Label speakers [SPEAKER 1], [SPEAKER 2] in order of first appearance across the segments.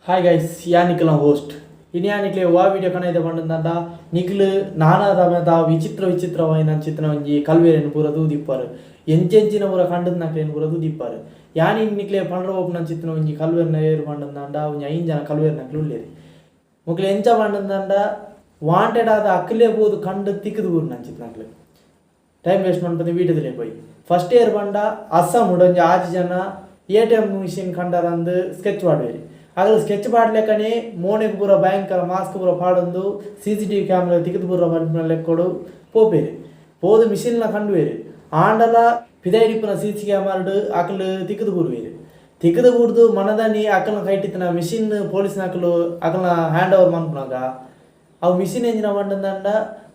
[SPEAKER 1] Hi guys, ಯಾನಿಕಲ host. ಇನಿ ಯಾನಿಕ್ಲೆ ವಾ video ಕಣೈದ ಪಂಡಂದ ನಿಕ್ಲು ನಾನಾ ತಮದ ವಿಚಿತ್ರ ವಿಚಿತ್ರವಾಯಿನ ಚಿತ್ರ ಒಂಜಿ ಕಲ್ವೇರೆನ್ ಪೂರ ತೂದಿಪ್ಪಾರು, ಎಂಚೆಂಚಿನ ಪೂರ ಕಂಡದ್ನಕ್ಲೆನ್ ಪೂರ ತೂದಿಪ್ಪಾರು. ಯಾನ್ ನಿಕ್ಲೆ ಪಂಡ್ರ ಓಪುನ ಚಿತ್ರ ಒಂಜಿ ಕಲ್ವೇರ್ನ ಏರು ಪಂಡಂದಾಂಡ, ಒಂಜಿ ಐನ್ ಜನ ಕಲ್ವೇರ್ನಕ್ಲು ಉಲ್ಲೇರಿ. ಮೊಕ್ಲು ಎಂಚ ಪಂಡಂದಾಂಡ, ವಾಂಟೆಡ್ ಆದ ಅಕ್ಲೆ ಪೋದು ಕಂಡು ತಿಕ್ಕದು ಊರು ನಂಚಿತ್ನಕ್ಲು. ಟೈಮ್ ವೇಸ್ಟ್ ಮನ್ಪಂದೆ ವೀಡಿಯೋದಲ್ಲೇ ಪೋಯಿ. ಫಸ್ಟ್ ಇಯರ್ ಪಂಡ ಅಸ್ಸಾಂ ಒಂಜಿ ಆಜಿ ಜನ ಎಟಿಎಂ ಮಿಷಿನ್ ಕಂಡರಂದು ಸ್ಕೆಚ್ ಪಾಡ್ವೇರಿ. ಅಗಲ ಸ್ಕೆಚ್ ಪಾಡ್ಲೆಕ್ಕನೆ ಮೋನೆಗ್ ಪೂರ ಭಯಂಕರ ಮಾಸ್ಕ್ ಪೂರ ಪಾಡೊಂದು ಸಿಸಿಟಿವಿ ಕ್ಯಾಮ್ರಾ ತಿಕ್ಕದು ಪೂರ ಪನ್ಪಿನ ಲೆಕ್ಕೊಡು ಪೋಪೇರು. ಪೋದು ಮಿಷಿನ್ನ ಕಂಡುವೇರು. ಆಂಡಲ ಪಿದಾಯಿಡಿಪ್ಪುನ ಸಿಸಿ ಕ್ಯಾಮರಾಡ್ ಅಕಲು ತಿಕ್ಕದು ಬೂರುವೇರು. ತಿಕ್ಕದು ಬೂರ್ದು ಮನದನಿ ಅಕಲ್ನ ಕೈಟಿತ್ತಿನ ಮಿಷಿನ್ ಪೊಲೀಸ್ನಕಲು ಅಕಲ್ನ ಹ್ಯಾಂಡ್ ಓವರ್ ಮನ್ಪುನಾಗ, ಅವು ಮಿಷಿನ್ ಎಂಜಿನ ಪಂಡಂದಂಡ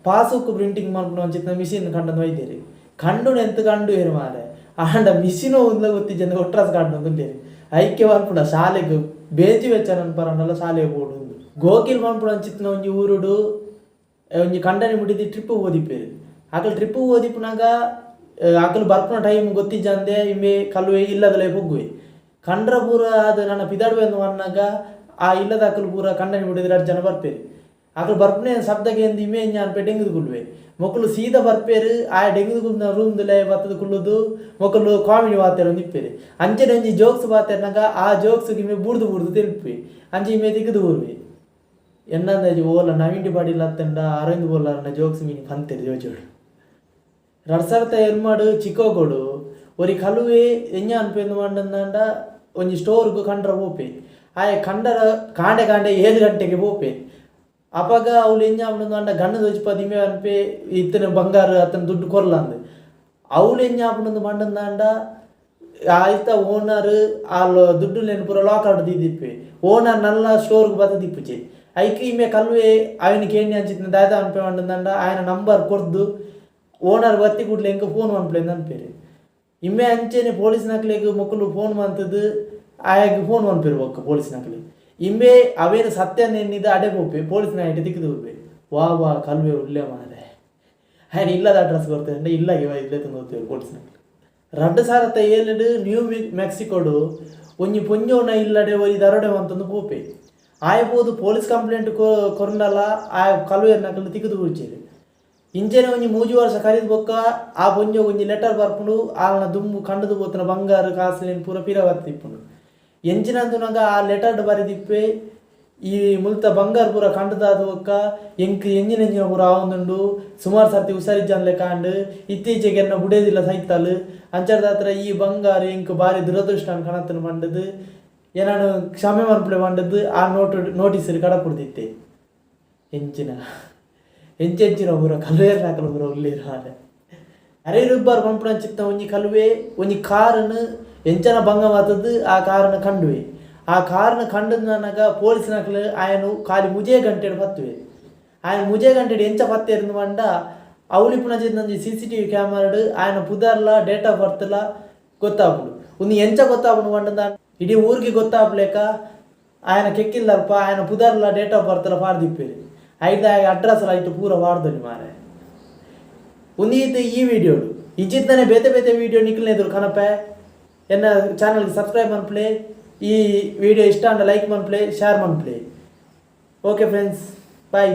[SPEAKER 1] ಪಾಸ್ಬುಕ್ ಪ್ರಿಂಟಿಂಗ್ ಮನ್ಪುನ ಒಂಚಿತ್ತಿನ ಮಿಷಿನ್ ಕಂಡಂದು ಒಯ್ತೇರು. ಕಂಡು ಎಂತ ಕಂಡು ಏರು ಮಾರೆ, ಆಂಡ ಮಿಷಿನ್ ಉಂದ್ಲ ಗೊತ್ತಿಜ್ಜಂದು ಒಟ್ರಾಸ್ ಕಂಡು ಉಲ್ಲೇರು. ಐಕೆ ಪನ್ಪುನ ಶಾಲೆಗ್ ಬೇಜಿ ವೆಚ್ಚ ಪರಂಡಲ ಶಾಲೆಗ್ ಪೋಡು. ಉಂದು ಗೋಕಿಲ್ ಪನ್ಪುನ ಅಂಚಿತ್ತಿನ ಒಂಜಿ ಊರುಡು ಒಂಜಿ ಕಂಡನಿ ಮುಡಿದಿ ಟ್ರಿಪ್ ಓದಿಪ್ಪೇರು. ಅಕಲ್ ಟ್ರಿಪ್ ಓದಿಪ್ಪುನಾಗ ಅಕಲ್ ಬರ್ಪುನ ಟೈಮ್ ಗೊತ್ತಿಜ್ಜಂದೆ ಇಂಬೆ ಕಲ್ವೆ ಇಲ್ಲದಲೇ ಪೊಗ್ಗುವೆ. ಕಂಡ್ರ ಪೂರ ಅದು ನನ್ನ ಪಿದಾಡುವೆ ಅನ್ನಾಗ ಆ ಇಲ್ಲದ ಅಕಲ್ ಪೂರ ಕಂಡನಿ ಮುಡಿದಿ ರಡ್ಡ್ ಜನ ಬರ್ಪೇರು. ಅಕಲ್ ಬರ್ಪುನೆ ಶಬ್ದಕ್ಕೆ ಎಂದು ಇಮೆ ಅನ್ಪೆ ಡೆಂಗುದು ಕುಲ್ಲುವೆ. ಮೊಕುಲು ಸೀದಾ ಬರ್ಪೇರು. ಆ ಡೆಂಗುದು ಕುಲ್ಲುನ ರೂಮ್ ದುಲೆ ಬತ್ತದ ಕುಲ್ಲುದು ಮೊಕುಲು ಕಾಮಿಡಿ ಪಾತೆರೊಂದು ಇಪ್ಪೇರು. ಅಂಚನೆ ಒಂಜಿ ಜೋಕ್ಸ್ ಪಾತೆರ್ನಾಗ ಆ ಜೋಕ್ಸ್ ಇಮೆ ಬೂರ್ದು ಬೂರ್ದು ತೆಲ್ಪುವೆ. ಅಂಚೆ ಇಮೆ ತಿಕ್ಕದು ಬೂರ್ವೆ. ಎನ್ನಂದಾಜಿ ಓಲ ನವೀನ್ ಪಾಟೀಲ್ ಅತ್ತಂಡ ಅರವಿಂದ್ ಬೋಲಾರನ ಜೋಕ್ಸ್ ಮೀನಿ ಪಂತೆರ್ ಜೋಜೋಡು. 2009 ಚಿಕೋಗೋಡು ಒರಿ ಕಲುವೆ ಎಂಜ ಅನ್ಪೆಂದು ಪಂಡಂದಾಂಡ, ಒಂಜಿ ಸ್ಟೋರ್ಗ್ ಕಂಡ್ರ ಪೋಪೆ. ಆಯೆ ಕಂಡರ ಕಾಂಡೆ ಕಾಂಡೆ 7 ಗಂಟೆಗೆ ಪೋಪೆ. ಅಪಗ ಅವ್ಲು ಎಂಜ ಆಪುಂಡು ಗಣ್ಣು ತೋಜಿಪಾದ್ ಇಮೆ ಅನ್ಪೆ, ಇತ್ತನೆ ಬಂಗಾರ ಅತ್ತನ ದುಡ್ಡು ಕೊರ್ಲಂದು. ಅವ್ಲು ಎಂಜ ಆಪುಂಡು ಪಂಡಂದಾಂಡ, ಆಯ್ತ ಓನರ್ ಆಲ್ ದುಡ್ಡು ಪೂರ ಲಾಕರ್ ದೀದಿಪ್ಪೆ. ಓನರ್ ನಲ್ಲ ಸ್ಟೋರ್ಗ್ ಬತ್ತದಿಪ್ಪುಜೆ. ಐಕ್ ಇಮೆ ಕಲ್ವೆ ಅವೆನ್ ಕೇಂಡಿ ಅಂಚಿತ್ತಿನ ದಾದ ಅನ್ಪೆ ಪಂಡಂದಾಂಡ, ಆಯನ ನಂಬರ್ ಕೊರ್ದು, ಓನರ್ ಬತ್ತಿ ಕೂಡ್ಲೆ ಎಂಕ್ ಫೋನ್ ಮನ್ಪುಲೆ ಅನ್ಪೇರು. ಇಮ್ಮೆ ಅಂಚೆನೆ ಪೊಲೀಸ್ನಕ್ಲೆಗ್ ಮೊಕುಲು ಫೋನ್ ಮಂತುದು ಆಯಗ್ ಫೋನ್ ಮನ್ಪೆರು. ಬೊಕ್ಕ ಪೊಲೀಸ್ನಕ್ಲೆ ಇಂಬೆ ಅವೇನು ಸತ್ಯ ಎನ್ನಿದ್ ಅಡೆ ಪೋಪೆ. ಪೊಲೀಸ್ನ ಐಟ್ ತಿಕ್ಕುದು ಪೋಪೆ. ವಾ ವಾ ಕಲ್ವೆ ಉಲ್ಲೆ ಮಾರೆ. ಆಯನ ಇಲ್ಲದ ಅಡ್ರೆಸ್ ಕೊರ್ತೇನೆ, ಇಲ್ಲಗೆ ಇಲ್ಲೇ ತಂದು ಪೊಲೀಸ್ನಕ್ಲು. 2007ಡ್ ನ್ಯೂ ಮೆಕ್ಸಿಕೋಡು ಒಂಜಿ ಪೊಂಜೋನ ಇಲ್ಲಡೆ ಒರಿ ದರೋಡೆ ಮಂತೊಂದು ಪೋಪೆ. ಆಯೆ ಪೋದು ಪೊಲೀಸ್ ಕಂಪ್ಲೇಂಟ್ ಕೊರ್ಂಡಲ ಆ ಕಲ್ವೇರ್ನಕುಲು ತಿಕ್ಕುದು ಬೂರ್ಚೆರ್. ಇಂಚೆನೆ ಒಂಜಿ 3 ವರ್ಷ ಕರಿದ್ ಬೊಕ್ಕ ಆ ಪೊಂಜೊಗ್ ಒಂಜಿ ಲೆಟರ್ ಬರ್ಪುಂಡು. ಆಲ್ನ ದುಂಬು ಕಂಡುದು ಪೋತುನ ಬಂಗಾರ ಕಾಸುಲೆನ್ ಪೂರ ಪಿರ ಬತ್ತಿಪ್ಪುಂಡು. ಎಂಚಿನಂತುನಗ ಆ ಲೆಟರ್ಡ್ ಬರೆದಿಪ್ಪೆ, ಈ ಮುಲ್ತ ಬಂಗಾರ ಪೂರ ಕಂಡುದಾದ ಬೊಕ್ಕ ಎಂಕ್ ಎಂಜಿನ ಎಂಜಿನ ಪೂರ ಆವೊಂದುಂಡು, ಸುಮಾರು ಸರ್ತಿ ಹುಷಾರಿಜ್ಜಂದ್ಲೆ ಕಾಂಡ್, ಇತ್ತೀಚೆಗೆ ಎನ್ನ ಬುಡೇದಿಲ್ಲ ಸೈತಾಲ್, ಅಂಚರ್ದಾತ್ರ ಈ ಬಂಗಾರ ಎಂಕ್ ಬಾರಿ ದುರದೃಷ್ಟ ಕಣತನ ಪಂಡದು, ಏನಾನು ಕ್ಷಮೆ ಮನ್ಪುಲೆ ಪಂಡದು ಆ ನೋಟಿಸ್ ಕಡಪುಡ್ದಿತ್ತೆ. ಎಂಚಿನ ಎಂಚೆಂಚಿನ ಪೂರ ಕಲ್ವೇರ್ನಕುಲು ಪೂರ ಉಲ್ಲೇರು ಮಾರ್ರೆ. ಅರೆ ರುಬ್ಬಾರ್ ಪನ್ಪುನಂಚಿತ್ತಿನ ಒಂಜಿ ಕಲುವೆ ಒಂಜಿ ಕಾರನ್ನು ಎಂಚನ ಭಂಗ ಮಾತದ್ದು ಆ ಕಾರನ್ನು ಕಂಡುವೆ. ಆ ಕಾರನ್ನು ಕಂಡುನಗ ಪೊಲೀಸ್ನಕುಲು ಆಯನು ಖಾಲಿ ಮುಜೆ ಗಂಟೆಡ್ ಪತ್ತುವೆ. ಆಯನ ಮುಜೆ ಗಂಟೆಡ್ ಎಂಚ ಪತ್ತೇರ್ಂದ್ ಪಂಡ, ಅವ್ಲು ಒಂಜಿ ಸಿಸಿಟಿವಿ ಕ್ಯಾಮರಾಡ್ ಆಯನ ಪುದರ್ಲ ಡೇಟ್ ಆಫ್ ಬರ್ತ್ಲ ಗೊತ್ತಾಪುಂಡು. ಉಂದು ಎಂಚ ಗೊತ್ತಾಪುಂಡು ಪಂಡ, ಇಡೀ ಊರಿಗೆ ಗೊತ್ತಾಪುಲೆಕ ಆಯನ ಕೆಕ್ಕಿಲ್ದಲ್ಪ ಆಯನ ಪುದರ್ಲ ಡೇಟ್ ಆಫ್ ಬರ್ತ್ಲ ಪಾಡ್ದಿಪ್ಪೆರ್. ಐತ ಆಯೆ ಅಡ್ರೆಸ್ ಲ ಐಟ್ ಪೂರ ಪಾಡ್ದೊಲಿ ಮಾರೆ. ಉಂದು ಈತ್ ಈ ವಿಡಿಯೋಡು. ಇಂಚಿತ್ತನೆ ಬೇತೆ ಬೇತೆ ವಿಡಿಯೋ ನಿಕ್ಲ್ನ ಎದುರು ಕನಪೆ. ಎನ್ನ ಚಾನಲ್ಗೆ ಸಬ್ಸ್ಕ್ರೈಬ್ ಮನ್ಪುಲೆ. ಈ ವಿಡಿಯೋ ಇಷ್ಟ ಅಂಡ ಲೈಕ್ ಮನ್ಪುಲೆ, ಶೇರ್ ಮನ್ಪುಲೆ. Okay friends, bye.